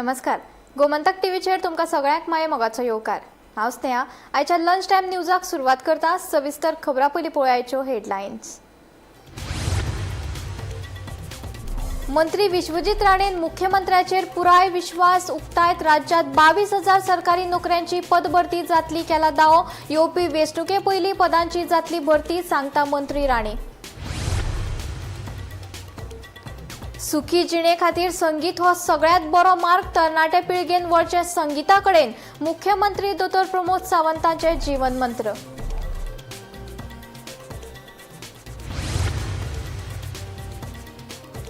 नमस्कार, गोमंतक टीव्हीचेर तुमकां सगळ्यांक माये मोगाचो येवकार. हांव स्नेहा. आयच्या लंच टायम न्यूजाक सुरवात करता. सविस्तर खबरां पयलीं पळोवया हेडलायन्स. मंत्री विश्वजीत राणेन मुख्यमंत्र्याचेर पुराय विश्वास उक्तायत राज्यात 22,000 सरकारी नोकऱ्यांची पदभरती जातली केला दावो. येवपी वेंचणुके पयलीं पदांची जातली भरती, सांगता मंत्री राणे. सुखी जिणे खातीर संगीत हो सगळ्यात बरो मार्ग, तरणाटे पिळगेन वळचे संगीता कडेन, मुख्यमंत्री दोतोर प्रमोद सावंतांचे जीवन मंत्र.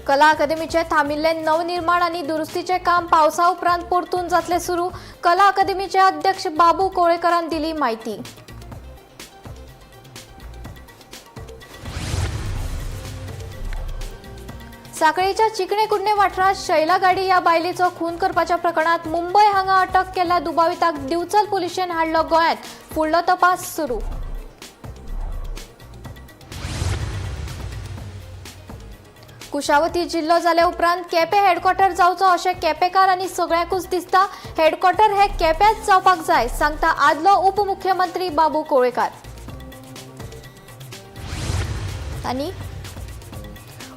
कला अकादमीचे थांबिल्ले नवनिर्माण आणि दुरुस्तीचे काम पावसा उपरांत परतून जातले सुरू, कला अकादमीचे अध्यक्ष बाबू कोळेकरान दिली माहिती. साखळीच्या चिकणे कुडणे वाठारात शैला गाडी ह्या बायलेचो खून करपाच्या प्रकरणात मुंबय हांगा अटक केल्ल्या दुबाविताक दिवचल पुलिशेन हाडलो गोंयांत, फुडलो तपास सुरू. कुशावती जिल्लो जाल्या उपरांत केपें हेडक्वॉर्टर जावचो अशें केपेकार आनी सगळ्यांकूच दिसता. हेडक्वॉर्टर हे केप्यांत जावपाक जाय, सांगता आदलो उपमुख्यमंत्री बाबू कोळेकार. आनी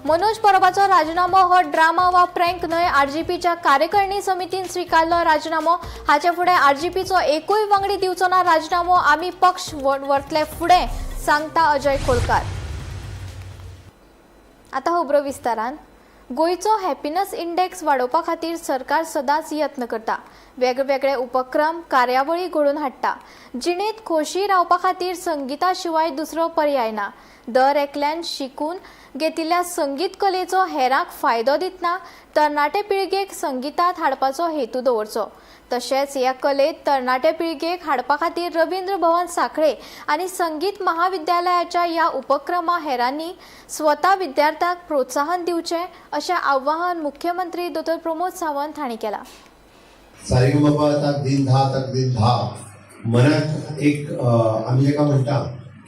मनोज परबाचो राजीनामो हो ड्रामा वा प्रँक न्हय, आरजीपीच्या कार्यकारिणी समितीन स्विकारलो राजीनामो. हाचे फुडें आरजीपीचो एकूय वांगडी दिवचो ना राजीनामो, आमी पक्ष व्हरतले फुडें, सांगता अजय खोलकार. आतां खबरो विस्तारान. गोंयचो हॅपिनस इंडेक्स वाडोवपा खातीर सरकार सदांच यत्न करता. वेगवेगळे उपक्रम कार्यावळी घडोवन हाडटा. जिणेंत खोशी रावपा खातीर संगीता शिवाय दुसरो पर्याय ना. दर एकल्यान शिकून घेतिल्ल्या संगीत कलेचो हेरांक फायदो दितना तरणाटे पिळगेक संगितांत हाडपाचो हेतू दवरचो. तशेंच ह्या कलेंत तरणाटे पिळगेक हाडपा खातीर रवींद्र भवन सांखळे आनी संगीत महाविद्यालयाच्या ह्या उपक्रमा हेरांनी स्वता विद्यार्थ्यांक प्रोत्साहन दिवचें अशें आवाहन मुख्यमंत्री दोतोर प्रमोद सावंत हांणी केलां. सारेगमपा तक दिन धा तक दिन धा मनाक एक आमी जेका म्हणटा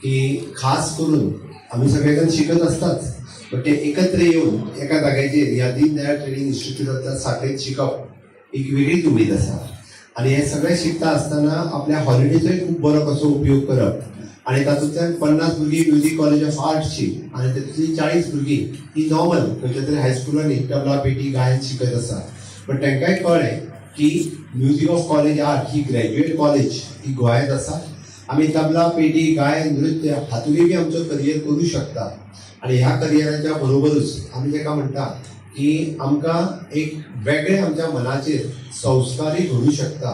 की खास करून आमी सगळे शिकत आसताच, पण ते एकत्र येवन एका जाग्याचेर ह्या दीनदयाळ ट्रेनिंग इन्स्टिट्यूटांतल्यान सांखळेंत शिकप एक वेगळीच उमेद आसा. आनी हे सगळें शिकता आसतना आपल्या हॉलिडेचोय खूब बरो कसो उपयोग करप आनी तातूंतल्यान 50 भुरगीं म्युजीक कॉलेज ऑफ आर्ट्सची आनी तातूंतलीं 40 भुरगीं ही नॉर्मल खंयच्या तरी हायस्कुलांनी तबला पेटी गायन शिकत आसा. पण तांकांय कळ्ळें की music of college art he graduate college ही गोंयांत आसा. आमी तबला पेटी गायन नृत्य हातूंतय बी आमचो करियर करूं शकता. आनी ह्या करियराच्या बरोबरूच आमी ताका म्हणटा की आमकां एक वेगळे आमच्या मनाचेर संस्कारय घडूं शकता.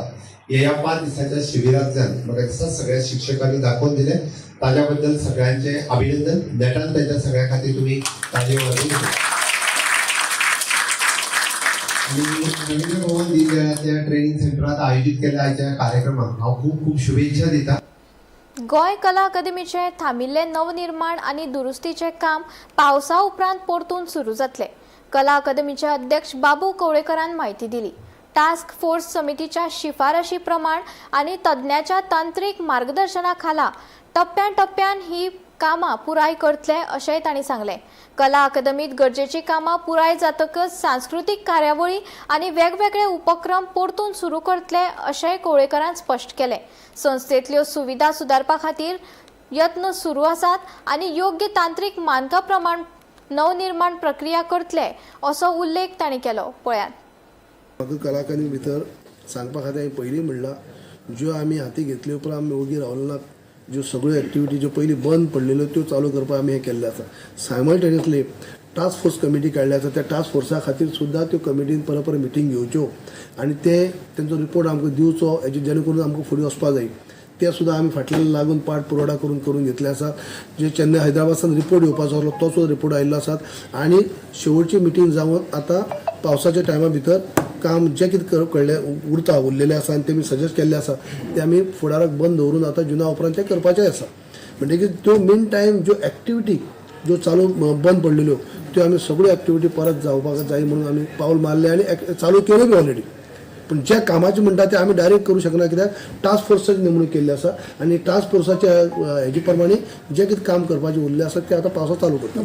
ह्या 5 दिसांच्या शिबिरांतल्यान म्हाका दिसता सगळ्या शिक्षकांनी दाखोवन दिलें, ताज्या बद्दल सगळ्यांचें अभिनंदन. नेटान तांच्या सगळ्या खातीर तुमी ताळयो वाजोवन. आनी रवींद्र भवन दीनदयाळाच्या ट्रेनिंग सेंटरात आयोजीत केल्ल्या आयच्या कार्यक्रमाक हांव खूब खूब शुभेच्छा दिता. गोंय कला अकादमीचे थांबिल्ले नवनिर्माण आनी दुरुस्तीचें काम पावसा उपरांत परतून सुरू जातलें, कला अकादमीचे अध्यक्ष बाबू कवळेकरान म्हायती दिली. टास्क फोर्स समितीच्या शिफारशी प्रमाण आनी तज्ञाच्या तांत्रीक मार्गदर्शना खाला टप्प्यान टप्प्यान ही कामां पुराय करतले अशेंय तांणी सांगलें. कला अकादमीत गरजेची कामां पुराय जातकच सांस्कृतीक कार्यावळी आनी वेगवेगळे उपक्रम परतून सुरू करतले अशेंय कोळेकरान स्पश्ट केलें. संस्थेंतल्यो सुविधा सुदारपा खातीर यत्न सुरू आसात आनी योग्य तांत्रीक मानका प्रमाण नवनिर्माण प्रक्रिया करतले असो उल्लेख तांणी केलो. पळयात. म्हाका कला अकादमी भितर सांगपा खातीर हांवें पयलीं म्हणलां, ज्यो आमी हाती घेतले उपरांत आमी ओगी रावले ना. ज्यो सगळ्यो एक्टिविटी ज्यो पयलीं बंद पडलेल्यो त्यो चालू करपाक आमी हें केल्लें आसा. सायमल्टेनियसली टास्क फोर्स कमिटी काडली आसा. त्या टास्क फोर्सा खातीर सुद्दां त्यो कमिटीन परत परत मिटींग घेवच्यो आनी ते तेंचो रिपोर्ट आमकां दिवचो, हेजे जेणे करून आमकां फुडें वचपा जाय. ते सुद्दां आमी फाटल्यान लागून पाठ पुरवठा करून करून घेतले आसा. जे चेन्नय हैदराबादसान रिपोर्ट येवपाचो आसलो तो सुद्दां रिपोर्ट आयिल्लो आसात. आनी शेवटची मिटींग जावन आतां पावसाच्या टायमा भितर काम जें कितें कळ्ळें उरता उरलेलें आसा आनी ते आमी सजेस्ट केल्लें आसा ते आमी फुडाराक बंद दवरून आतां जुना उपरांत तें करपाचें आसा. म्हणटकीर त्यो मेन टायम ज्यो एक्टिविटी ज्यो चालू बंद पडलेल्यो त्यो आमी सगळ्यो एक्टिविटी परत जावपाक जाय म्हणून आमी पावल मारलें आनी चालू केल्यो बी ऑलरेडी. पूण ज्या कामाचें म्हणटा तें आमी डायरेक्ट करूं शकना, कित्याक टास्क फोर्साची नेमणूक केल्ली आसा आनी टास्क फोर्साच्या हेजे प्रमाणे जें कितें काम करपाचें उरलें आसा तें आतां पावसा चालू करता.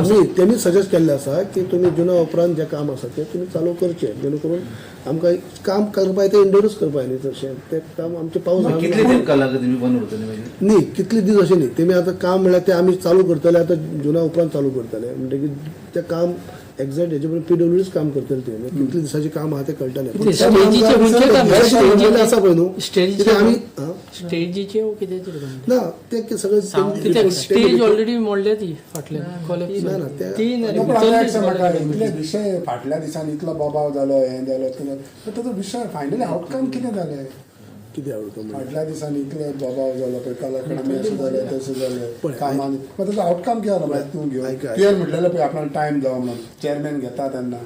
न्ही, तेमी सजेस्ट केल्लें आसा की तुमी जुना उपरांत जें काम आसा तें तुमी चालू करचें, जेणे करून आमकां काम करपा तें इंडोरूच करपा न्ही, चडशें तें काम आमचें पावस कितले तेंप कला अकादमी बंद उरतली मागीर? न्ही, कितले दीस अशें न्ही, तेमी आतां काम म्हणल्यार तें आमी चालू करतले आतां जुना उपरांत चालू करतले, म्हणटकीर तें काम एग्जॅक्ट हेजे पर्यंत पीडब्ल्यूडीच काम करतले ते, कितले दिसाचें काम आहा तें कळटलें. ते स्टेजीचें खंयचें काम? आसा पळय न्हू, स्टेजीचें कित्याक आमी आं? स्टेजीचें वो कितें तरी काम? ना, तें सगळें कित्याक स्टेज ऑलरेडी मोडल्या ती फाटल्यान कॉलेज. ना, ना, ते- ती ना रे, पण आता एक सांग भितरली म्हाका, इतले विशय फाटल्या दिसांनी इतलो बोबाव जालो, हें जालो, तें जालें, पण ताचो विशय फायनली आउटकम कितें जालें? कितें आवडटा म्हणून फाटल्या दिसांनी इतले बोबाव जालो पळय, कलाकडे अशें जालें तशें जालें पळय, कामांनी, मागीर ताचो आउटकम कितें जालो? मागीर तूं घेवन आयक, आयक. तुवें म्हटलेलें पळय आपणाक टायम जावं म्हणून, चॅरमॅन घेता तेन्ना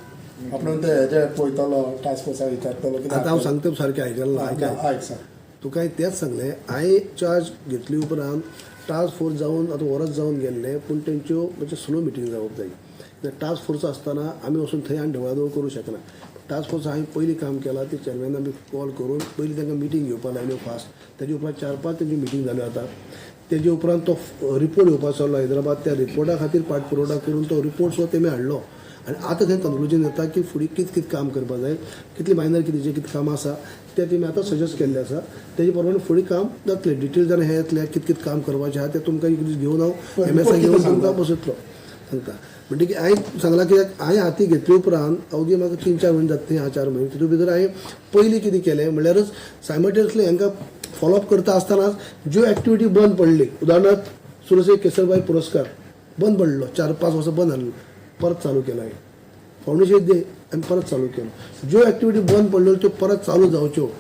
आपण ते हेजे पळयतलो, टास्क फोर्साक विचारतलो कितें. आतां हांव सांगता सारकें आयकलें ना? आयक, आयक. आयक सांग. तुका हांवें तेंच सांगलें, हांवें चार्ज घेतली उपरांत टास्क फोर्स जावन आतां वरस जावन गेल्लें, पूण तेंच्यो मातशें स्लो मिटींग जावप जाय, कित्याक टास्क फोर्स आसतना आमी वचून थंय आनी ढवळाढवळ करूं शकना. टास्क फोर्स हांवें पयलीं काम केलां तें चेअरमॅनान बी कॉल करून पयलीं तांकां मिटींग घेवपाक लायल्यो फास्ट, तेजे उपरांत 4-5 तेंच्यो मिटींग जाल्यो. आतां तेजे उपरांत तो रिपोर्ट येवपाचो आसलो हैदराबाद, त्या रिपोर्टा खातीर पाठपुरवठा करून तो रिपोर्ट सुद्दां तेमी हाडलो आनी आतां थंय कन्क्लुजन येता की फुडें कितें कितें काम करपाक जाय, कितली मायनर कितें जें कितें कामां आसा तें तेमी आतां सजेस्ट केल्लें आसा, तेजे प्रमाणे फुडें काम जातलें. डिटेल जावन हें येतलें, कितें कितें काम करपाचें आहा तें तुमकां एक दीस घेवन हांव एम एस I घेवन तुमकां बसयतलो सांगता. म्हणटकीर हांवें सांगलां, कित्याक हांवें हाती घेतले उपरांत अवघी म्हाका 3-4 म्हयने जाता, 3-4 म्हयने तितून भितर हांवें पयलीं कितें केलें म्हणल्यारच सायमल्टेनियसली हांकां फॉलोअप करता आसतनाच ज्यो एक्टिविटी बंद पडली, उदाहरणार्थ सुरसे केसरबाई पुरस्कार बंद पडलो, 4-5 वर्सां बंद जाल्लो, परत चालू केलो हांवें. फावंडेशन डे आमी परत चालू केलो. ज्यो एक्टिविटी बंद पडल्यो त्यो परत चालू जावच्यो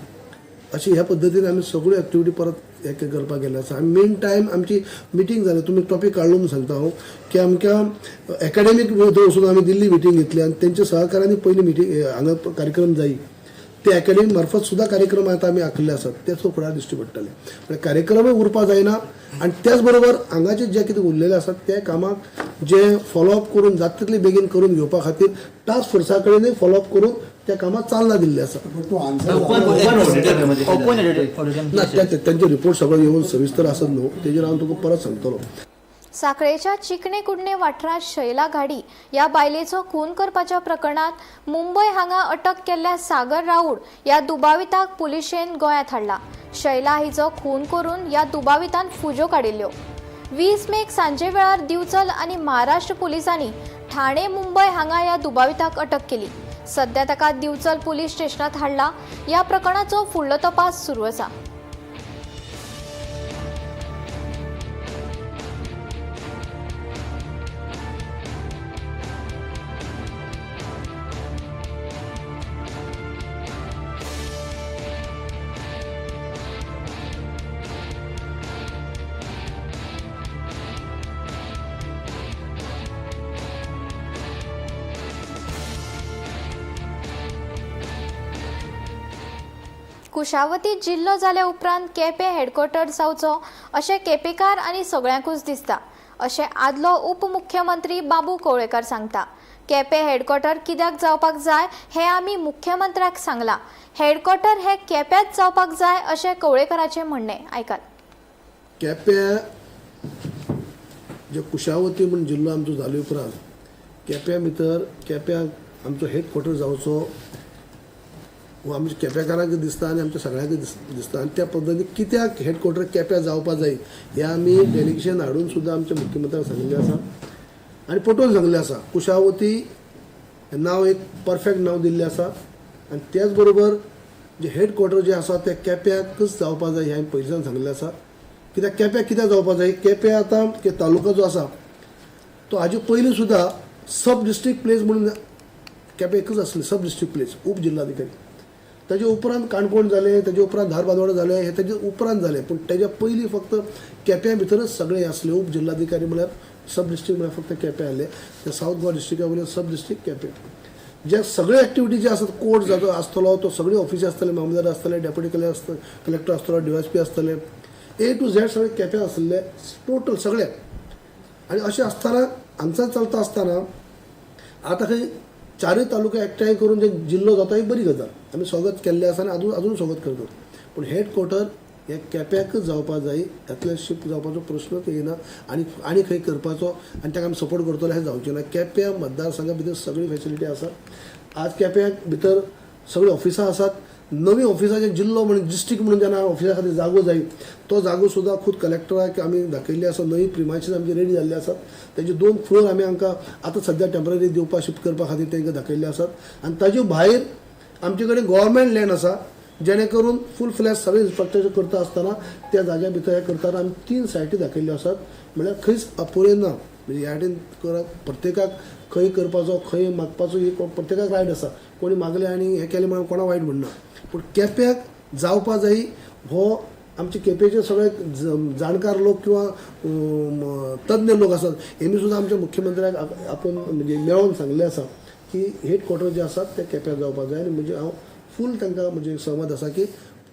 अशी ह्या पद्दतीन आमी सगळ्यो एक्टिविटी परत हे करपाक गेल्ले आसा. आनी मेन टायम आमची मिटींग जाली, तुमी टॉपीक काडलो म्हणून सांगता हांव की आमकां एकाडेमीक थंय वचून आमी दिल्ली मिटींग घेतली आनी तेंच्या सहकार्यान पयली मिटींग हांगा कार्यक्रम जायी, ते एकाडेमी मार्फत सुद्दां कार्यक्रम आतां आमी आखिल्ले आसात, ते सुद्दां फुडार दिश्टी पडटले. म्हणजे कार्यक्रमय उरपा जायना आनी त्याच बरोबर हांगाचे जे कितें उरलेले आसात ते कामाक जे फॉलोअप करून जाता तितले बेगीन करून घेवपा खातीर टास्क फोर्सा कडेनय फॉलोअप करून त्या कामाक चालना दिल्ली आसा. पण तूं answer open open open auditorium. ना, तेंचे रिपोर्ट सगळो येवन सविस्तर आसत न्हू, तेजेर हांव तुका परत सांगतलो. साखळेच्या चिकणे कुडणे वाठारांत शैला घाडी ह्या बायलेचो खून करपाच्या प्रकरणात मुंबय हांगा अटक केल्ल्या सागर राऊळ ह्या दुबाविताक पुलिशेन गोंयांत हाडला. शैला हिचो खून करून ह्या दुबावितान फुज्यो काडिल्ल्यो. 20 मेक सांजे वेळार दिवचल आनी महाराष्ट्र पुलिसांनी ठाणे मुंबय हांगा ह्या दुबाविताक अटक केली. सध्या ताका दिवचल पुलीस स्टेशनात हाडला. ह्या प्रकरणाचो फुडलो तपास सुरू आसा. कुशावती जिल्लो जाल्या उपरांत केपें हेडक्वॉर्टर जावचो अशें केपेकार आनी सगळ्यांकूच दिसता, अशें आदलो उपमुख्यमंत्री बाबू कवळेकार सांगता. केपें हेडक्वॉर्टर कित्याक जावपाक जाय हें आमी मुख्यमंत्र्याक सांगलां. हेडक्वॉर्टर हें केप्यांत जावपाक जाय अशें कवळेकाराचें म्हणणें. आयकात. केप्यां जे कुशावती म्हूण जिल्लो आमचो जाले उपरांत केप्यां भितर केप्यां आमचो हेडक्वॉर्टर जावचो हो आमच्या केपेकारांक दिसता आनी आमच्या सगळ्यांक दिसता आनी त्या पद्दतीन कित्याक हेडक्वॉर्टर केप्यां जावपा जाय हें आमी डेलिगेशन हाडून सुद्दां आमच्या मुख्यमंत्र्यांक सांगिल्लें आसा आनी पटोवन सांगिल्लें आसा. कुशावती हें नांव एक परफेक्ट नांव दिल्लें आसा आनी त्याच बरोबर जे हेडक्वॉर्टर जें आसा तें केप्यांकच जावपा जाय हें हांवें पयलींच्यान सांगिल्लें आसा. कित्याक केप्यां कित्याक जावपा जाय, केप्यां आतां तालुका जो आसा तो हाजे पयलीं सुद्दां सब डिस्ट्रिक्ट प्लेस म्हणून केपें एकच आसलें, सब डिस्ट्रिक्ट प्लेस उप जिल्हाधिकारी. ताजे उपरांत काणकोण जालें, ताजे उपरांत धारबांदोडा जालें, हें ताजे उपरांत जालें, पूण ताज्या पयलीं फक्त केप्यां भितरच सगळें आसलें. उप जिल्हाधिकारी म्हळ्यार सब डिस्ट्रिक्ट म्हळ्यार फक्त केपें आसलें. ते सावथ गोवा डिस्ट्रिक्टा वयल्यान सब डिस्ट्रिक्ट केपें. जे सगळे एक्टिविटी जे आसात, कोर्ट जातो आसतलो, तो सगळे ऑफिसी आसतले, मामलेदार आसतले, डेप्युटी कलेक्टर कलेक्टर आसतलो, डीवायएसपी आसतले, ए टू झेड सगळे केप्यां आसले टोटल सगळे. आनी अशें आसतना हांगच्यान चलता आसतना आतां खंय चारूय तालुका एकठांय करून जे जिल्लो जाता ही बरी गजाल, आमी स्वागत केल्लें आसा आनी अजून अजून स्वागत करतात. पूण हेडक्वॉर्टर हे केप्याकच जावपा जाय, हातल्यान शिफ्ट जावपाचो प्रश्नच येना आनी आनी खंय करपाचो आनी ताका आमी सपोर्ट करतले हें जावचें ना. केप्यां मतदारसंघा भितर सगळी फेसिलिटी आसा. आज केप्यां भितर सगळीं ऑफिसां आसात. नवी ऑफिसाचे जिल्लो म्हणून डिस्ट्रिक्ट म्हणून जेन्ना ऑफिसा खातीर जागो जाय तो जागो सुद्दां खूद कलेक्टराक आमी दाखयल्ले आसा. नवी प्रिमायसीस आमची रेडी जाल्ले आसात. तेजे 2 फ्लोर आमी हांकां आतां सद्या टेंपररी दिवपाक शिफ्ट करपा खातीर तांकां दाखयल्ले आसात. आनी ताजे भायर आमचे कडेन गव्हर्मेंट लँड आसा जेणे करून फूल फ्लॅश सगळें इन्फ्रास्ट्रक्चर करता आसतना त्या जाग्या भितर हें करतना आमी 3 सायटी दाखयल्ल्यो आसात. म्हणल्यार खंयच अपुरें ना. म्हणजे ह्या वाटेन प्रत्येकाक खंय करपाचो खंय मागपाचो ही प्रत्येकाक रायट आसा. कोणी मागलें आनी हें केलें म्हणून कोणा वायट म्हणना, पूण केप्याक जावपा जाय हो आमचे केपेचे सगळे जाणकार लोक किंवा तज्ञ लोक आसात हेमी सुद्दां आमच्या मुख्यमंत्र्याक आपोवन म्हणजे मेळोन सांगलें आसा की हेडक्वॉर्टर जे आसात ते केप्याक जावपा जाय. आनी म्हणजे हांव फूल तांकां म्हणजे सहमत आसा की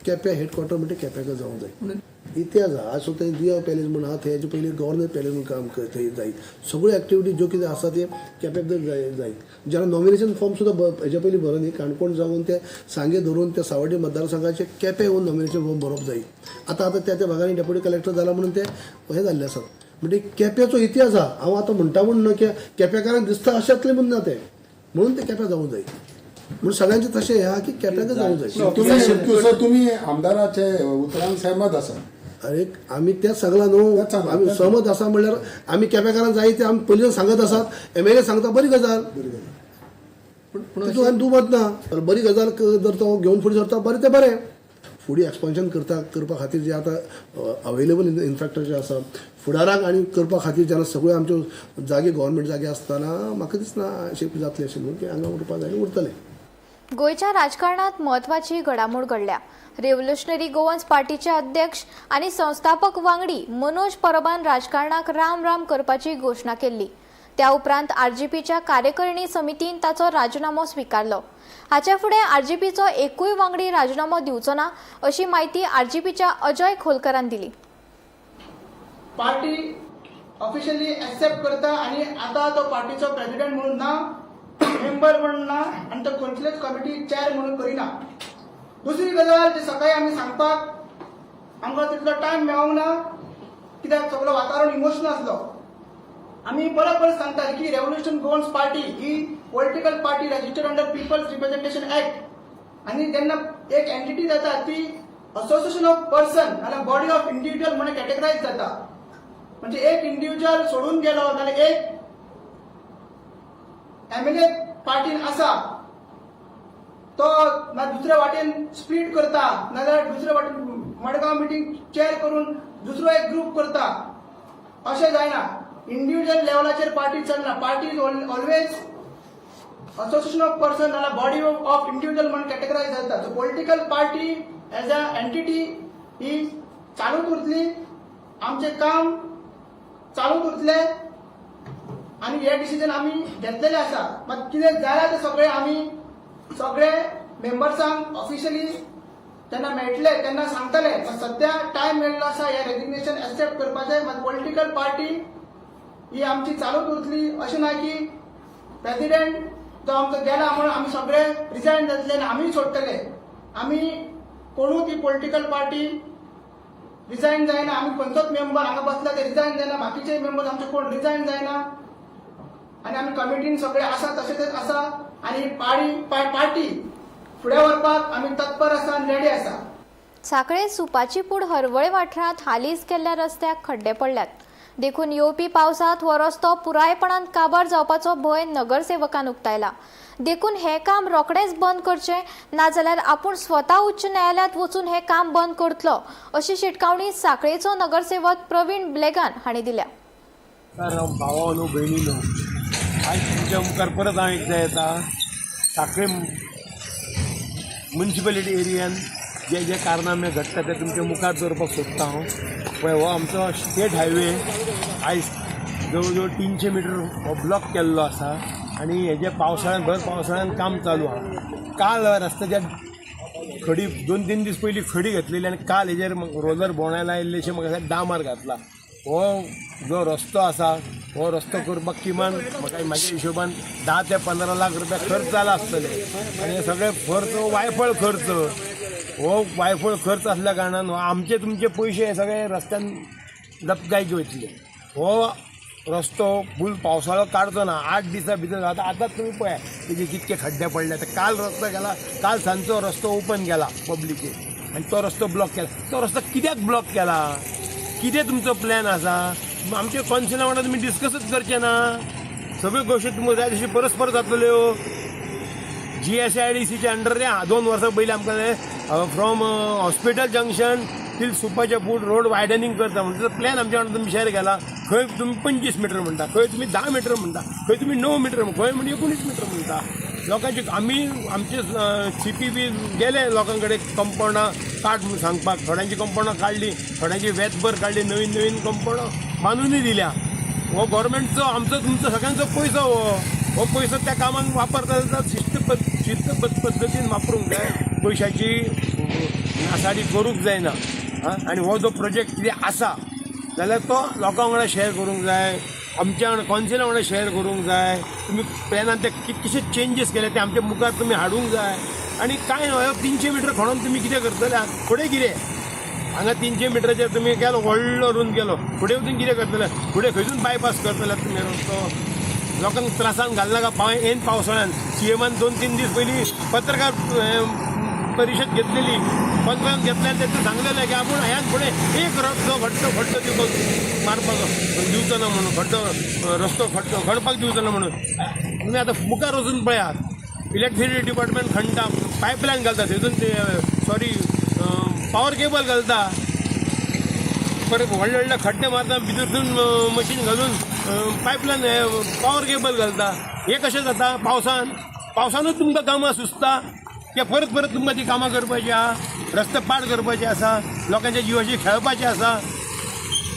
केप्या हेडक्वॉर्टर म्हणजे केप्याक जावंक जाय. इतिहास आहा. आज सुद्दां दुयाव पॅलेस म्हूण आहा, थंय हेजे पयलीं गव्हर्नर पॅलेस म्हूण काम थंय जाय. सगळ्यो एक्टिविटी ज्यो कितें आसा ते केप्याक जाय. जेन्ना नॉमिनेशन फॉर्म सुद्दां हेजे पयलीं भरून न्ही काणकोण जावन ते सांगे धरून ते सावड्डे मतदारसंघाचे केप्यां येवन नॉमिनेशन फॉर्म भरप जाय. आतां आतां त्या त्या भागांनी डेप्युटी कलेक्टर जाला म्हणून ते हे जाल्ले आसात. म्हणजे केप्याचो इतिहास आहा. हांव आतां म्हणटा म्हूण न्हू की केप्याकारांक दिसता अशेंतलें म्हूण ना तें, म्हणून ते केप्यां जावंक जाय. म्हणून सगळ्यांचें तशें हें आहा की केप्याकच जावंक जाय. तुमी आमदाराचे उतरांक सहमत आसा? अरे आमी तेच सांगलां न्हू, आमी सहमत आसा म्हणल्यार आमी केपेकारांक जाय ते आमी पयलीं सांगत आसात. एमएलए सांगता बरी गजाल, तितून आनी दुमत ना. बरी गजाल जर तो घेवन फुडें सरता बरें तें बरें. फुडें एक्सपान्शन करपा खातीर जे आतां अवेलेबल इन्फ्रास्ट्रक्चर आसा फुडाराक आनी करपा खातीर जेन्ना सगळ्यो आमच्यो जागे गव्हर्मेंट जागे आसतना म्हाका दिसना अशें जातलें अशें म्हणून की हांगा उरपा जाय उरतलें. गोंयच्या राजकारणात म्हत्वाची घडामोड घडल्या. रेव्होल्युशनरी गोवन्स पार्टीचे अध्यक्ष आनी संस्थापक वांगडी मनोज परबान राजकारणाक राम राम करपाची घोशणा केल्ली. त्या उपरांत आरजीपीच्या कार्यकारिणी समितीन ताचो राजिनामो स्विकारलो. हाचे फुडें आरजीपीचो एकूय वांगडी राजिनामो दिवचो ना अशी म्हायती आरजीपीच्या अजय खोलकरान दिली. पार्टी ऑफिशियली एक्सेप्ट करता आनी आतां तो पार्टीचो प्रेसिडेंट म्हणून ना, मेंबर म्हणून ना आनी तो खंयचलेच कमिटी चेअर म्हणून करिना. दुसरी गजाल जी सकाळी आमी सांगपाक आमकां तितलो टायम मेळोंक ना कित्याक सगळो वातावरण इमोशनल आसलो. आमी परत परत सांगतात की रेव्होल्युशन गोवन्स पार्टी ही political party registered under People's Representation Act आनी जेन्ना एक एंटिटी जाता ती असोसिएशन ऑफ पर्सन नाल्यार बॉडी ऑफ इंडिव्हिज्युअल म्हणून कॅटेगरायज जाता. म्हणजे एक इंडिव्हिज्युअल सोडून गेलो नाल्यार एक एमएलए पार्टीन आसा तो ना दुसऱ्या वाटेन स्प्लीट करता नाजाल्यार दुसऱ्या वाटेन मडगांव मिटींग चेअर करून दुसरो एक ग्रुप करता, अशें जायना. इंडिव्हिज्युअल लेवलाचेर पार्टी चलना. Party is always association of person नाल्यार बॉडी ऑफ इंडिव्हिज्युअल म्हणून कॅटेगरायज जाता. So political party as a entity ही चालूच उरतली, आमचें काम चालूच उरतलें आनी हे डिसिजन आमी घेतलेले आसा. मात कितें जाल्या तें सगळें आमी सगळे मेंबर्सांक ऑफिशियली जेन्ना मेळटले तेन्ना सांगतले. मात सद्या टायम मेळ्ळो आसा हे रेजिग्नेशन एक्सेप्ट करपाचें. मात पॉलिटिकल पार्टी ही आमची चालूच उरतली. अशें ना की प्रेसिडेंट तो आमचो गेला म्हणून आमी सगळे रिजायन जातले आनी आमी सोडटले. आमी कोणूच ही पॉलिटिकल पार्टी रिजायन जायना. आमी खंयचोच मेंबर हांगा बसला ते रिजायन जायना, बाकीचे मेंबर आमचे कोण रिजायन जायना आनी आमी कमिटीन सगळे आसा तशेंच आसा आनी पार्टी फुडें व्हरपाक आमी तत्पर आसा आनी रेडी आसा. साखळे सुपाची पूड हरवळे वाठारांत हालींच केल्ल्या रस्त्याक खड्डे पडल्यात. देखून येवपी पावसांत हो रस्तो पुरायपणान काबार जावपाचो भंय नगरसेवकान उक्तायला. देखून हें काम रोखडेंच बंद करचें, नाजाल्यार आपूण स्वता उच्च न्यायालयांत वचून हें काम बंद करतलो अशी शिटकावणी साखळेचो नगरसेवक प्रवीण ब्लेगान हांणी दिल्या. भावानो भयणीनो, आयज तुमच्या मुखार परत हांव एकदां येता. साखळे मुन्सिपेलिटी एरियान जे जे कारनामे घडटा ते तुमच्या मुखार दवरपाक सोदता हांव. पळय, हो आमचो स्टेट हायवे आयज जवळ जवळ 300 मिटर हो ब्लॉक केल्लो आसा आनी हेजे पावसाळ्यान भर पावसाळ्यान काम चालू आहा. काल रस्त्याच्या खडी 2-3 दीस पयलीं खडी घातलेली आनी काल हेजेर रोलर भोंवडायला आयिल्ले अशें म्हाका डामार घातला. हो जो रस्तो आसा हो रस्तो करपाक किमान म्हाका म्हाज्या हिशोबान 10 ते 15 लाख रुपया खर्च जाला आसतले आनी हे सगळे खर्च वायफळ खर्च, हो वायफळ खर्च आसल्या कारणान आमचे तुमचे पयशे हे सगळे रस्त्यान लपकायचे वयतले. हो रस्तो फूल पावसाळो काडचो ना, 8 दिसां भितर आतां आतांच तुमी पळया तेजे कितके खड्डे पडले. आतां काल रस्तो केला, काल सांजचो रस्तो ओपन केला पब्लिकेक आनी तो रस्तो ब्लॉक केला. तो रस्तो कित्याक ब्लॉक केला, कितें तुमचो प्लॅन आसा, आमच्या कौन्सिला वांगडा तुमी डिस्कसूच करचे ना. सगळ्यो गोश्टी तुमकां जाय तशी परस्पर जातल्यो. GSIDCच्या अंडर 2 वर्सां पयलीं आमकां फ्रॉम हॉस्पिटल जंक्शन तील सुपाच्या फूट रोड वायडनिंग करता म्हणटा प्लॅन आमच्या वांगडा तुमी शेअर केला. खंय तुमी 25 मिटर म्हणटा, खंय तुमी 10 मिटर म्हणटा, खंय तुमी 9 मिटर, खंय म्हणजे 19 मिटर म्हणटा. लोकांचे आमी आमचे CP बी गेले लोकां कडेन कंपावंडां काड म्हणून सांगपाक, थोड्यांची कंपावंडां काडली, थोड्यांची वेतभर काडली, नवीन नवीन कंपावंडां बांदूनय दिल्या. हो गव्हर्मेंटचो आमचो तुमचो सगळ्यांचो पयसो, हो पयसो त्या कामाक वापरता जाल्यार शिस्त पद्दतीन वापरूंक जाय, पयशाची नासाडी करूंक जायना. आनी हो जो प्रोजेक्ट कितें आसा जाल्यार तो लोकां वांगडा शेअर करूंक जाय, आमच्या वांगडा कौन्सिला वांगडा शेअर करूंक जाय. तुमी प्लॅनान ते कितकेशे चेंजीस केले ते आमच्या मुखार तुमी हाडूंक जाय. आनी कांय न्हय, 300 मिटर खणोन तुमी कितें करतले, फुडें कितें हांगा 300 मिटराचेर तुमी गेलो व्हडलो रूंद गेलो, फुडें वचून कितें करतले, फुडें खंयसून बायपास करतले तुमी रस्तो, लोकांक त्रासान घालनाका. एन पावसाळ्यान CMन 2-3 दीस पयलीं पत्रकार परिशद घेतलेली, कॉन्फरन्स घेतल्यान तें सांगलेलें की आपूण ह्यान फुडें एक रस्तो खड्डो खड्डो दिवपाक मारपाक दिवचो ना म्हणून, खड्डो रस्तो खड्डो खणपाक दिवचो ना म्हणून. तुमी आतां मुखार वचून पळयात, इलेक्ट्रिसिटी डिपार्टमेंट खणटा, पायपलायन घालता थंयसून, सॉरी पावर केबल घालता, परत व्हडले व्हडले खड्डे मारता, भितरसून मशीन घालून पायपलायन पावर केबल घालता. हें कशें जाता पावसान, पावसानूच तुमकां कामां सुचता की परत परत तुमकां ती कामां करपाची आहा, रस्ते पाड करपाचे आसा, लोकांच्या जिवाशी खेळपाचें आसा.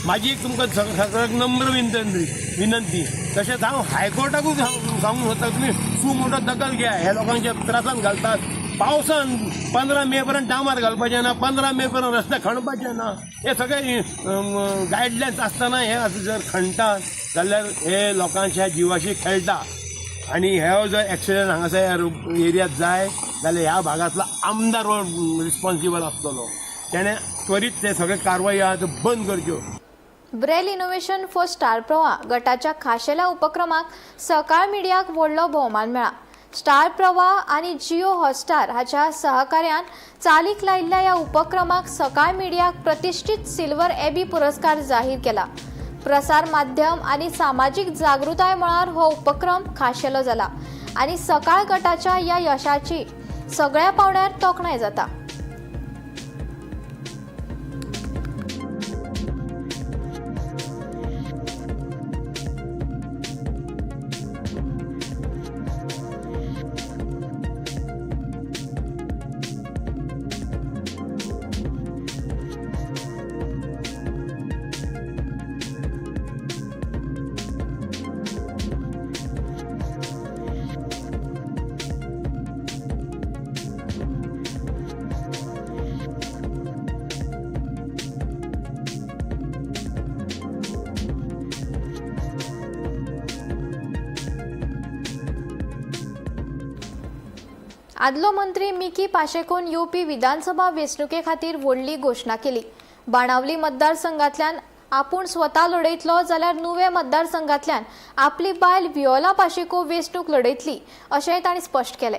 म्हाजी एक तुमकां सगळ्यांक नम्र विनंती. तशेंच हांव हायकोर्टाकूय सांगूंक सोदता, तुमी सु मोटो दखल घेया, ह्या लोकांच्या त्रासान घालतात. पावसान 15 मे पर्यंत डांबर घालपाचें ना, 15 मे पर्यंत रस्ते खणपाचे ना, हे सगळे गायडलायन्स आसतना हे आतां जर खणटा जाल्यार हे लोकांच्या जिवाशी खेळटा. आनी हे जर एक्सिडंट हांगासर एरियात जाय जाल्यार ह्या भागांतलो आमदार रिस्पॉन्सिबल आसतलो, तेणें त्वरीत ते सगळे कारवाई आहा त्यो बंद करच्यो. Braille innovation for Star Pravah गटाच्या खाशेल्या उपक्रमाक सकाळ मिडियाक व्हडलो भोवमान मेळ्ळा. स्टार प्रवाह आनी जिओ हॉटस्टार हाच्या सहकार्यान चालीक लायिल्ल्या ह्या उपक्रमाक सकाळ मिडियाक प्रतिश्ठीत सिल्वर एबी पुरस्कार जाहीर केला. प्रसार माध्यम आनी सामाजीक जागृताय मळार हो उपक्रम खाशेलो जाला आनी सकाळ गटाच्या ह्या यशाची सगळ्या पावंड्यार तोखणाय जाता. आदलो मंत्री मिकी पाशेकोन येवपी विधानसभा वेंचणुके खातीर व्हडली घोशणा केली. बाणावली मतदारसंघातल्यान आपूण स्वता लढयतलो जाल्यार नुवें मतदारसंघातल्यान आपली बायल वियोला पाशेको वेंचणूक लढयतली अशेंय तांणी स्पश्ट केलें.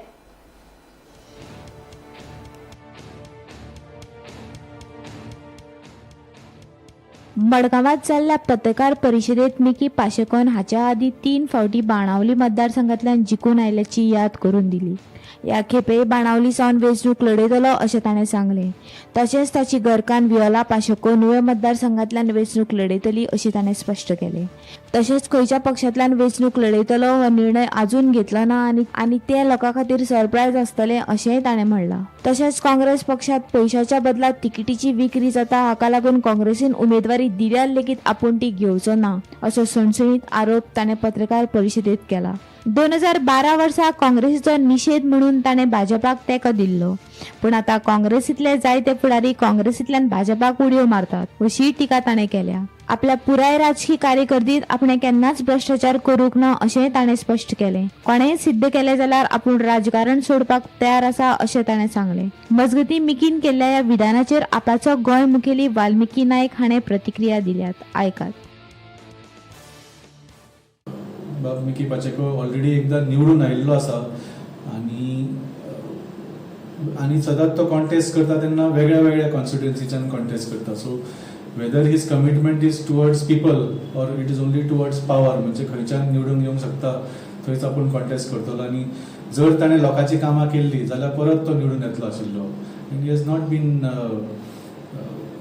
मडगांवांत जाल्ल्या पत्रकार परिशदेंत मिकी पाशेकोन हाच्या आदीं 3 फावटी बाणावली मतदारसंघांतल्यान जिखून आयिल्ल्याची याद करून दिली. ह्या खेपे बाणावली सावन वेंचणूक लढयतलो अशें ताणें सांगलें. तशेंच ताची घरकान्न वियोला पाशेको नुवें मतदारसंघांतल्यान वेंचणूक लढयतली अशें ताणें स्पश्ट केलें. तशेंच खंयच्या पक्षांतल्यान वेंचणूक लढयतलो हो निर्णय आजून घेतलो ना आनी ते लोकां खातीर सरप्रायज आसतलें अशेंय ताणें म्हणलां. तशेंच काँग्रेस पक्षांत पयशाच्या बदला तिकिटीची विक्री जाता हाका लागून काँग्रेसीन उमेदवारी दिल्यार लेगीत आपूण ती घेवचो ना असो सणसणीत आरोप ताणें पत्रकार परिशदेंत केला. 2012 वर्सा काँग्रेसीचो निशेध म्हणून ताणें भाजपाक तेंको दिल्लो, पूण आतां काँग्रेसींतले जायते फुडारी काँग्रेसींतल्यान भाजपाक उडयो मारतात अशीय टिका ताणें केल्या. आपल्या पुराय राजकी कारकिर्दीत आपणें केन्नाच भ्रश्टाचार करूंक ना अशेंय ताणें स्पश्ट केलें. कोणेंय सिद्ध केलें जाल्यार आपूण राजकारण सोडपाक तयार आसा अशें ताणें सांगलें. मजगतीं मिकीन केल्ल्या ह्या विधानाचेर आपाचो गोंय मुखेली वाल्मिकी नायक हाणें प्रतिक्रिया दिल्यात. आयकात. बाब मिकी पाचेको ऑलरेडी एकदां निवडून आयिल्लो आसा आनी सदांच तो कॉन्टेस्ट करता तेन्ना वेगळ्या वेगळ्या कॉन्स्टिट्युएन्सीच्यान कॉन्टेस्ट करता. So whether his commitment is towards people or it is only towards power, म्हणजे खंयच्यान निवडून येवंक शकता थंयच आपूण कॉन्टेस्ट करतलो आनी जर ताणें लोकांची कामां केल्लीं जाल्यार परत तो निवडून येतलो आशिल्लो. And he has not been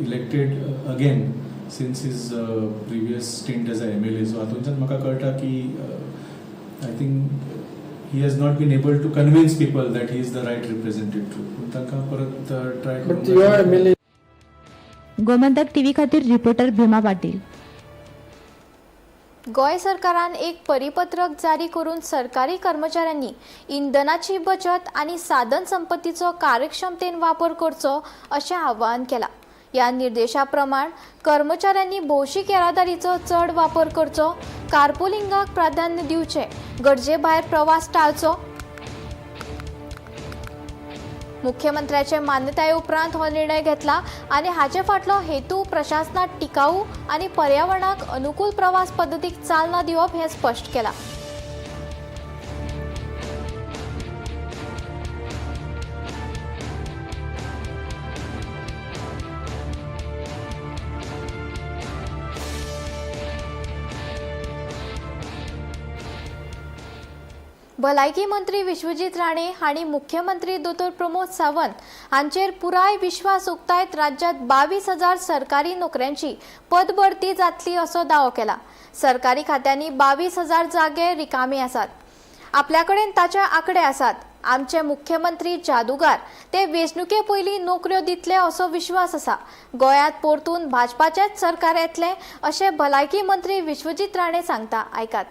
elected again since his previous stint as a MLA. So हातूंतल्यान म्हाका कळटा की I think he has not been able to convince people that he is the right representative. पूण तांकां परत try करूंक. Gomantak TV खातीर reporter भीमा पाटील. गोंय सरकारान एक परिपत्रक जारी करून सरकारी कर्मचाऱ्यांनी इंधनाची बचत आनी साधन संपत्तीचो कार्यक्षमतेन वापर करचो अशें आवाहन केलां. ह्या निर्देशा प्रमाण कर्मचाऱ्यांनी भौशीक येरादारीचो चड वापर करचो, कारपुलिंगाक प्राधान्य दिवचें, गरजे भायर प्रवास टाळचो. मुख्यमंत्र्याचे मान्यताये उपरांत हो निर्णय घेतला आनी हाचे फाटलो हेतू प्रशासनात टिकाऊ आनी पर्यावरणाक अनुकूल प्रवास पद्दतीक चालना दिवप हें स्पश्ट केलां. भलायकी मंत्री विश्वजीत राणे हांणी मुख्यमंत्री दोतोर प्रमोद सावंत हांचेर पुराय विश्वास उक्तायत राज्यांत 22,000 सरकारी नोकऱ्यांची पदभरती जातली असो दावो केला. सरकारी खात्यांनी 22,000 जागे रिकामी आसात. आपल्या कडेन ताचे आंकडे आसात. आमचे मुख्यमंत्री जादूगार, ते वेंचणुके पयलीं नोकऱ्यो दितले असो विश्वास आसा. गोंयांत परतून भाजपाचेंच सरकार येतलें अशें भलायकी मंत्री विश्वजीत राणे सांगता. आयकात.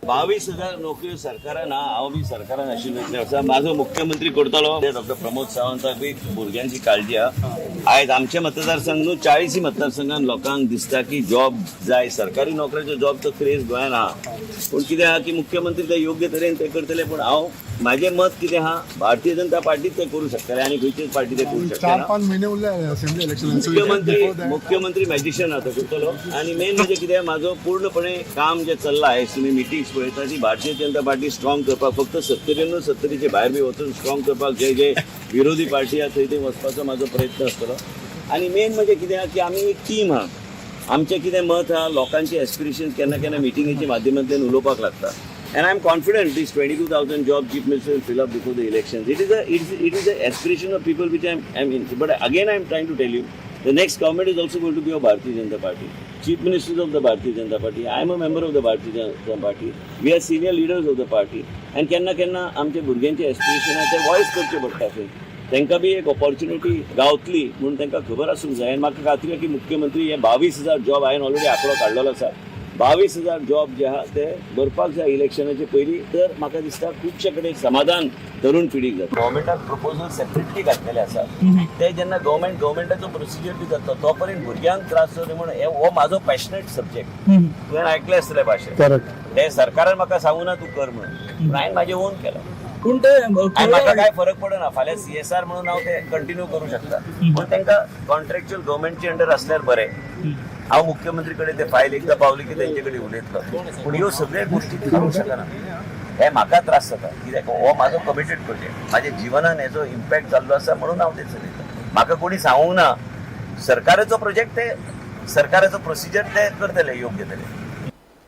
22,000 नोकऱ्यो सरकारान हा, हांव बी सरकारान आशिल्लो इतले वर्सां म्हाजो मुख्यमंत्री करतलो. डॉक्टर प्रमोद सावंताक बी भुरग्यांची काळजी आहा. आयज आमचे मतदारसंघ न्हू 40 मतदारसंघान लोकांक दिसता की जॉब जाय, सरकारी नोकऱ्याचो जॉबचो क्रेज गोंयान आहा. पूण कितें आहा की मुख्यमंत्री ते योग्य तरेन ते करतले. पूण हांव म्हाजें मत कितें आहा, भारतीय जनता पार्टीच ते करूं शकतले आनी खंयचीच पार्टी ते करूं शकता. 4-5 महिने उरले असेंब्ली इलेक्शन. मुख्यमंत्री मॅजिशियन आतां करतलो. आनी मेन म्हणजे कितें, म्हाजो पूर्णपणे काम जें चल्लां आयज तुमी मिटिंग्स पळयता ती भारतीय जनता पार्टी स्ट्रॉंग करपाक, फक्त 70 न्हू 70 भायर बी वचून स्ट्रॉंग करपाक जे जे विरोधी पार्टी आहा थंय थंय वचपाचो म्हाजो प्रयत्न आसतलो. आनी मेन म्हणजे कितें आहा की आमी एक टीम आहा. आमचें कितें मत आहा, लोकांची एस्पिरेशन केन्ना केन्ना मिटिंगेच्या माध्यमांतल्यान उलोवपाक लागता. And I am confident these 22,000 jobs Chief Minister will fill up before the elections. It is a aspiration of people which I am in. But again I am trying to tell you, the next government is also going to be of Bharatiya Janata Party. Chief Ministers of the Bharatiya Janata Party. I am a member of the Bharatiya Janata Party. We are senior leaders of the party. And केन्ना केन्ना आमचे भुरग्यांचे aspiration आहा ते voice करचे पडटा थंय. तांकां बी एक ऑपॉर्च्युनिटी गावतली म्हणून तांकां खबर आसूंक जाय. आनी म्हाका खात्री आहा की मुख्यमंत्री हे 22,000 जॉब हांवें ऑलरेडी आंकडो काडलेलो आसा. 22,000 जॉब जे आहा ते भरपाक जाय इलेक्शनाचे पयलीं. तर म्हाका दिसता खुबशे कडेन समाधान तरुण पिढीक जाता. गव्हर्मेंटाक प्रपोजल सेपरेटली घातलेले आसा. ते जेन्ना गव्हर्मेंटाचो प्रोसिजर बी जाता तो पर्यंत भुरग्यांक त्रास जावं म्हणून हो म्हाजो पॅशनेट सब्जेक्ट. तुवें आयकलें आसतलें भाशें. ते सरकारान म्हाका सांगू ना तूं कर म्हणून, पूण हांवें म्हाजें ओन केलां. पूण ते आनी म्हाका कांय फरक पडना. फाल्यां CSR म्हणून हांव ते कंटिन्यू करूं शकता. पूण तांकां कॉन्ट्रॅक्च्युअल गव्हर्मेंटचे अंडर आसल्यार बरें. हांव मुख्यमंत्री कडेन ते फायल एकदां पावली की तेंचे कडेन उलयतलो. पूण ह्यो सगळ्यो गोश्टी करूंक शकना हे म्हाका त्रास जाता. कित्याक हो म्हाजो कमिटेड प्रोजेक्ट, म्हाज्या जिवनान हेजो इम्पॅक्ट जाल्लो आसा म्हणून हांव ते चलयतां. म्हाका कोणी सांगूंक ना. सरकाराचो प्रोजेक्ट ते सरकाराचो प्रोसिजर ते करतले योग्य तरेन.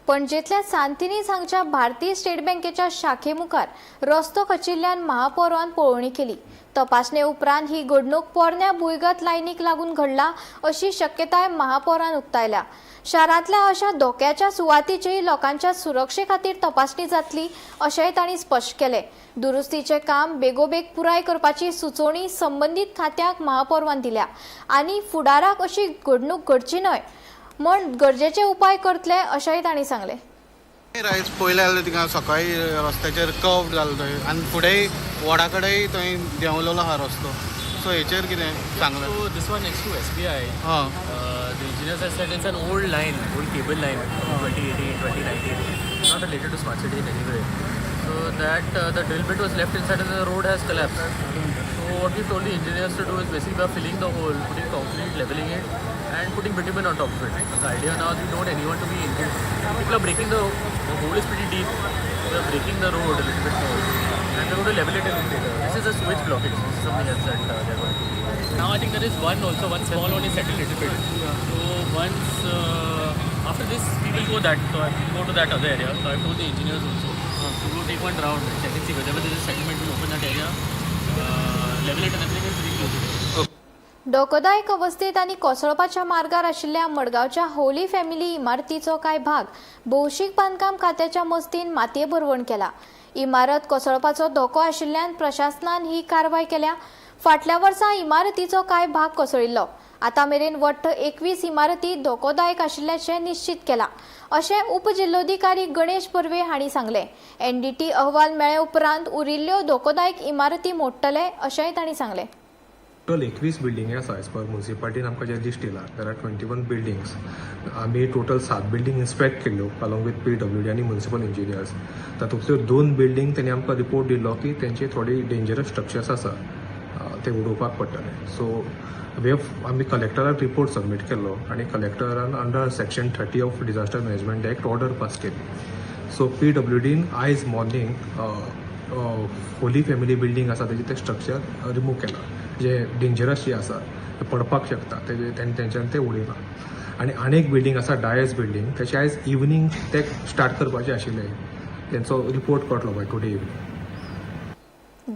पणजेंतल्या सांतिनेज हांगच्या भारतीय स्टेट बँकेच्या शाखे मुखार रस्तो खचिल्ल्यान महापौरान पळोवणी केली. तपासणे उपरांत ही घडणूक पोरण्या भुंयगत लायनीक लागून घडला अशी शक्यताय महापौरान उक्तायल्या. शारांतल्या अशा धोक्याच्या सुवातीचेय लोकांच्या सुरक्षे खातीर तपासणी जातली अशेंय तांणी स्पश्ट केलें. दुरुस्तीचें काम बेगोबेग पुराय करपाची सुचोवणी संबंदीत खात्याक महापौरान दिल्या आनी फुडाराक अशी घडणूक घडची न्हय म्हण गरजेचे उपाय करतले अशेंय तांणी सांगलें. आयज पयलें जाल्यार थिंगा सकाळी रस्त्याचेर कर्व जालो थंय आनी फुडें वडा कडेन थंय देंवलेलो आहा रस्तो. सो हेचेर कितें सांगलें? So this one next to SBI, हां. The engineers have said it's an old line, old cable line, 2018, 2019, not related to smart city in any way. So that the drill bit was left inside and the road has collapsed. So what we told the engineers to do is basically we are filling the hole, putting concrete, leveling it, and putting bitumen on top of it. The idea now is we don't want anyone to be injured. People are breaking the hole is pretty deep. We are breaking the road a little bit more, and we're going to level it a little later. This is a sewage blockage. This is something else that they're going to do. Now I think there is one also, one small one is settled a little bit. So once after this, we will go that. So I will go to that other area. So I told the engineers also to go take one round and check and see whether there is a settlement. We'll open that area, level it and everything, and reclose it. धोकोदायक अवस्थेत आनी कोसळपाच्या मार्गार आशिल्ल्या मडगांवच्या Holi family इमारतीचो कांय भाग भौशीक बांदकाम खात्याच्या मस्तीन मातये भरवण केला. इमारत कोसळपाचो धोको आशिल्ल्यान प्रशासनान ही कारवाय केल्या. फाटल्या वर्सा इमारतीचो कांय भाग कोसळिल्लो. आतां मेरेन वट्ट 21 इमारती धोकोदायक आशिल्ल्याचें निश्चीत केलां अशें उपजिल्लोधिकारी गणेश बर्वे हांणी सांगलें. एनडीटी अहवाल मेळ्ळे उपरांत उरिल्ल्यो धोकोदायक इमारती मोडटले अशेंय तांणी सांगलें. टोटल 21 बिल्डिंगी आसा एज पर मुन्सिपालिटीन आमकां जें लिस्ट येयला, there are 21 buildings. आमी टोटल 7 बिल्डींग इन्स्पेक्ट केल्ल्यो अलॉंग विथ PWD आनी मुन्सिपल इंजिनियर्स. तातूंतल्यो 2 बिल्डींग तेणी आमकां रिपोर्ट दिल्लो की तेंचे थोडी डेंजरस स्ट्रक्चर्स आसा, ते उडोवपाक पडटले. सो वे आमी कलेक्टराक रिपोर्ट सबमीट केल्लो आनी कलेक्टरान under section 30 of disaster management act order pass केली. सो PWDन आयज मॉर्निंग होली फॅमिली बिल्डींग आसा तेजें तें स्ट्रक्चर रिमूव केलां, जे डेंजरस जे आसा ते पडपाक शकता तेजे तेंच्यान ते उडयलां. आनी आनी एक बिल्डींग आसा डायस बिल्डींग, तेचे आयज इवनींग ते स्टार्ट करपाचे आशिल्ले, तेंचो report कळटलो by today evening.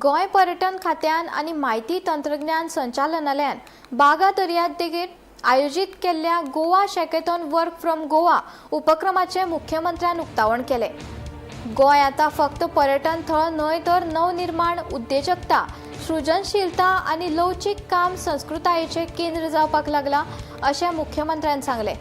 Goa पर्यटन खात्यान आनी म्हायती तंत्रज्ञान संचालनालयान बागा दर्यादेगेर आयोजीत केल्ल्या Goa shakathon work from Goa उपक्रमाचें मुख्यमंत्र्यान उक्तावण केलें. गोंय आतां फक्त पर्यटन थळ न्हय तर नवनिर्माण, उद्देजकता, सृजनशीलता आनी लवचीक काम संस्कृतायेचें केंद्र जावपाक लागलां अशें मुख्यमंत्र्यान सांगलें.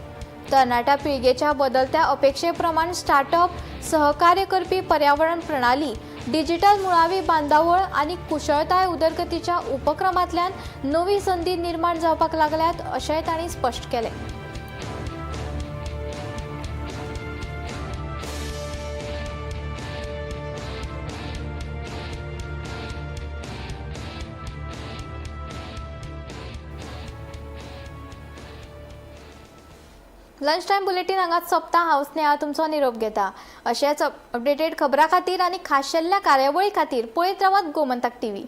तरणाट्या पिळगेच्या बदलत्या अपेक्षे प्रमाण स्टार्टअप, सहकार्य करपी पर्यावरण प्रणाली, डिजिटल मुळावी बांदावळ आनी कुशळताय उदरगतीच्या उपक्रमांतल्यान नवी संदी निर्माण जावपाक लागल्यात अशेंय तांणी स्पश्ट केलें. लंच टायम बुलेटीन हांगाच सोंपता. हांव स्नेहा तुमचो निरोप घेता. अशेंच अपडेटेड खबरां खातीर आनी खाशेल्ल्या कार्यावळी खातीर पळयत रावात गोमंतक टीव्ही.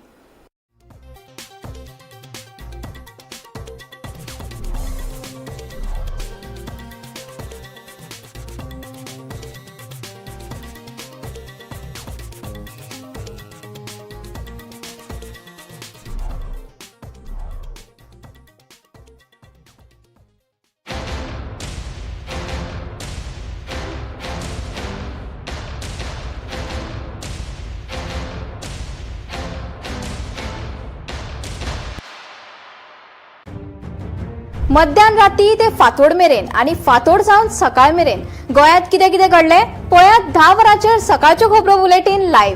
मध्यान राती ते फांतोड मेरेन आनी फांतोड जावन सकाळ मेरेन गोंयांत कितें कितें घडलें पळयात 10 वरांचेर सकाळच्यो खबरो बुलेटीन लायव्ह.